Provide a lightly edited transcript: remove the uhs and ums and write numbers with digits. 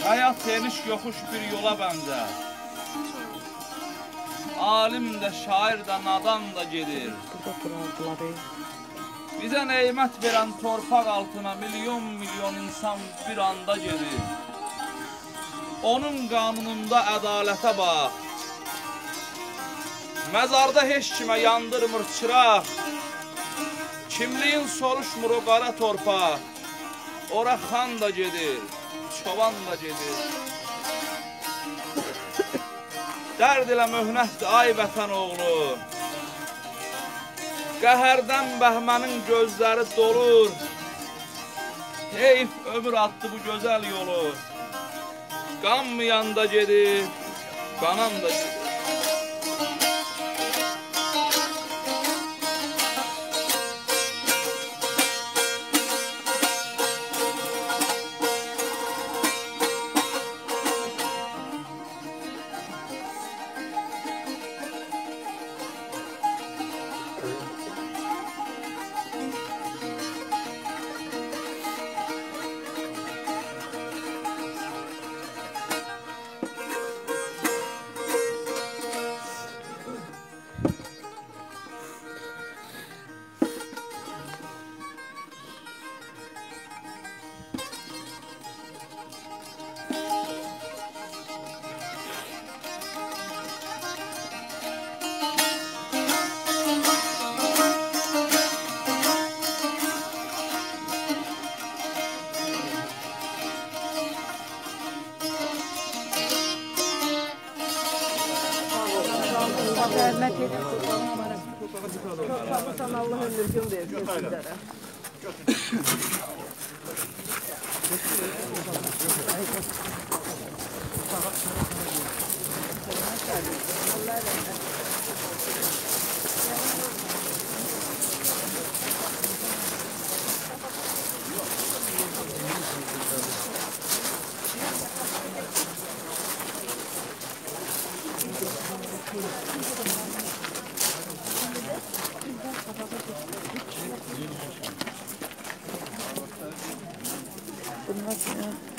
Həyat eniş yoxuş bir yola bənzər. Alim də, şair də, nadan da gedir. Bizə neymət verən torpaq altına milyon-milyon insan bir anda gedir. Onun qanununda ədalətə bax. Məzarda heç kimə yandırmır çıraq. Kimliyin soruşmur o qara torpaq. Ora xan da gedir, çoban da gedir. Dərd ilə möhnətdir ay vətən oğlu. Qəhərdən Bəhmənin gözləri dolur. Heyf ömür attı bu gözəl yolu. Qanmayan da gedir, qanan da gedir. Rəhmət edin. Çox sağ olun, Allah ömür gün versin sizlərə. Allah rəhmət. Bunlar